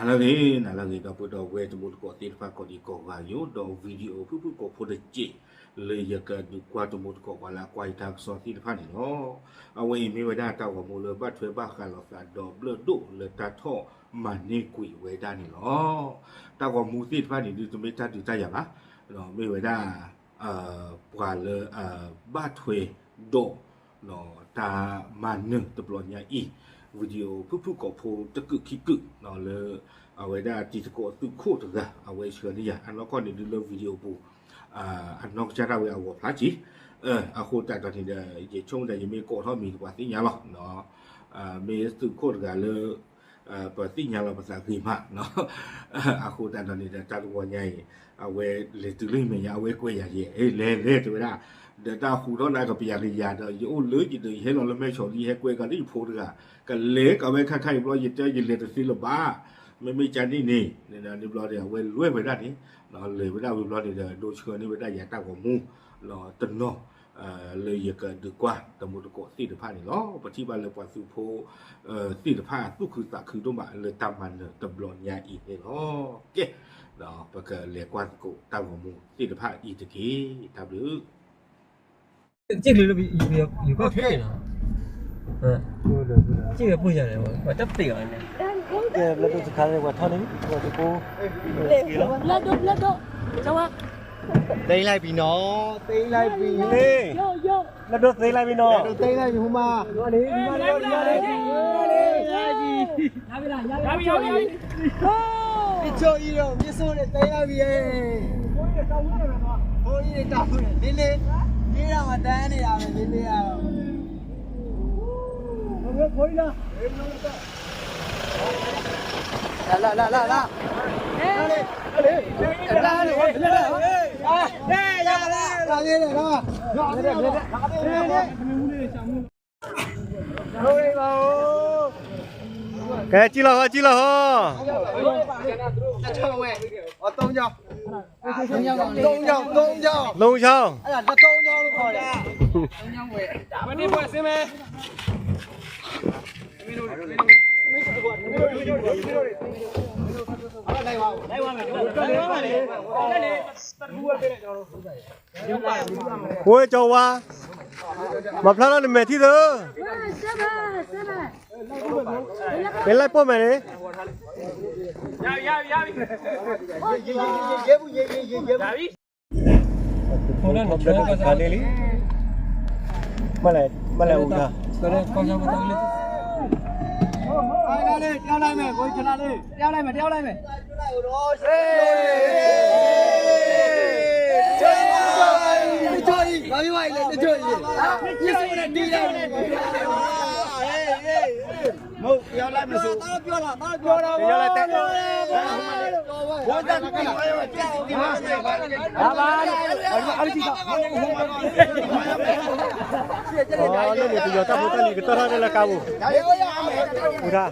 လၢဂ့ၤ နၤလၢဂ့ၤ ဒီပုၢ်ဒီဝဲၢ်တံၤသကိးသ့ၣ်တဖၣ် ကိးဒံကိးဂၤယိၤ ဒီး video ဖုၣ်ဖုၣ်ကိာ်ဖိတစဲး လၢယကဒုးကွၢ်တံၤသကိးပှၤလၢအကွၢ်ယတၢ်ကစီၣ်သ့ၣ်တဖၣ်န့ၣ်လီၤ. အဝဲအံၤမ့ၢ်ဝဲဒၣ်တၢ်ဂီၤမူလၢဘၣ်ထွဲဘၣ်ဃးလိာ်သးဒီးဘျၢၣ်ဒိၣ်လၢတၢ်ထီၣ်မၤန့ၢ်ကွံာ်ဝဲဒၣ်န့ၣ်လီၤ. တၢ်ဂီၤမူသ့ၣ်တဖၣ်န့ၣ်ဒုးတမ့ၢ်တၢ်ဒုးတၢ်ယၤဘၣ်, မ့ၢ်ဝဲဒၣ် ပှၤလၢ ဘၣ်ထွဲဒီး တၢ်မၤနၢၤတဘျီညါအံၤ video ဖုၣ်ဖုၣ်ကိာ်ဖိတကုာ်ခံကုာ် လၢ အဝဲဒၣ်တံၤသကိးသုးခိၣ်တဂၤ အဝဲဆှၢန့ၢ်ယၤ အနီၢ်ကီၢ်န့ၣ်ဒုးလၢ video ပူၤ အနီၢ်ကစၢ်ဒၣ်ဝဲအဂီၤဖျါက့ၤ, အဃိသတးဒီးန့ၣ်ဒီး ယဆိကမိၣ်ဒီးယမ့ၢ်ကိးထီၣ်မံၤပှၤသ့ၣ်ညါလီၤ. မ့ၢ်သုးခိၣ်တဂၤလၢ ပသ့ၣ်ညါလီၤပသးဂ့ၤမး, အဃိသတးဒီးန့ၣ်ဒီး တၢ်တဝီညါအံၤ အဝဲလဲၤတုၤလၢမဲာ်ညါ အဝဲကွဲးယၤယဲ လဲၤလဲၤတဲဝဲဒၣ်, ဒီးတၢ်ဟူထီၣ်နၤကပယၤကယၤဒီး ယအိၣ်လၢယဒုး ယဟဲလီၤလၢမဲၢ်ဆီးလံ ယဟဲကွဲးကဒီးယဖိတဂၤ, ကလဲၤကဝဲခါခါအံၤဘျီ ယတဲယလဲၤတသ့လၢၤဘၣ်, မ့မ့ၢ်ကန့ၣ်န့ၣ် န့ၣ်ဘျီဒီး အဝဲလဲၤဝဲဒၣ်န့ၣ်, လဲၤဝဲဒၣ်ဝံၤဘျီန့ၣ်ဒီး ဒိဆှၢန့ၢ်ဝဲဒၣ်ယၤတၢ်ဂီၤမူ တနီၤ လၢယကဒုးကွၢ်တံၤသကိးသ့ၣ်တဖၣ်န့ၣ်လီၤ. ပထံၣ်ဘၣ်လၢပှၤသုးဖိ သ့ၣ်တဖၣ်သူၣ်ခုသးခုဒိၣ်မးလၢတၢ်မၤနၢၤတဘျီညါအံၤန့ၣ်လီၤ. ကဲ, ပကလဲၤကွၢ်သကိးတၢ်ဂီၤမူသ့ၣ်တဖၣ်အံၤတက့ၢ်. တၢ်ဘျုး က့ၢ်လၢ က့ၢ်လၢပူၤယၤန့ၣ် ပှၤတပ့ၢ်အီၤန့ၣ် လၢဒိၣ်စခါန့ၣ် ပှၤထီၣ်န့ၣ် လၢဒိၣ် လၢဒိၣ် ကဝါ သိမ်းလိုက်ပြီနော် သိမ်းလိုက်ပြီ လၢဒိၣ် သိမ်းလိုက်ပြီနော် သိမ်းလိုက်ပြီ ဟိုမှာ တချို့ကြီးတော့ မြစ်စိုးနဲ့ သိမ်းလိုက်ပြီရဲ့ ဘိုးကြီးတွေ တောင်းနေ လေးလေး လေးတော့ မတန်းနေတာပဲ လေးလေးကတော့ လာလာလာလာလာ လာလေ လာလေ လာလေ လာလေ လာလေ လာလေ ကဲ ကြည့်လောက်ဟော ကြည့်လောက်ဟော အဝဲ အဝဲ အသုံးချောင်း သုံးချောင်း သုံးချောင်း သုံးချောင်း အဲ့ဒါ သုံးချောင်းလို့ခေါ်တယ်။ ဝဲနေပွဲစင်းမယ်။ ဝဲကျော်ဝါ မဖျါတော့နမဲာ်ထံသၢ မင်းလိုက်ပို့မယ်လေ မလဲ မလဲဦးတာ ပြောလိုက်မယ် ကိုယ်ချလာလေ ပြောလိုက်မယ် ပြောလိုက်မယ် တချို့ကြီး ဘာဖြစ်ပါလဲ တချို့ကြီး မဟုတ် ပြောလိုက်မယ်ဆို ပြောတာ ပြောတာ ပြောတာ ပြောတာ ဘာသာ အလုပ်တွေ ပယီၤတပ်ဖွဲ့တပ်လီကတၢၢ်ထီၣ်လၢကါပူၤ ဦးတာ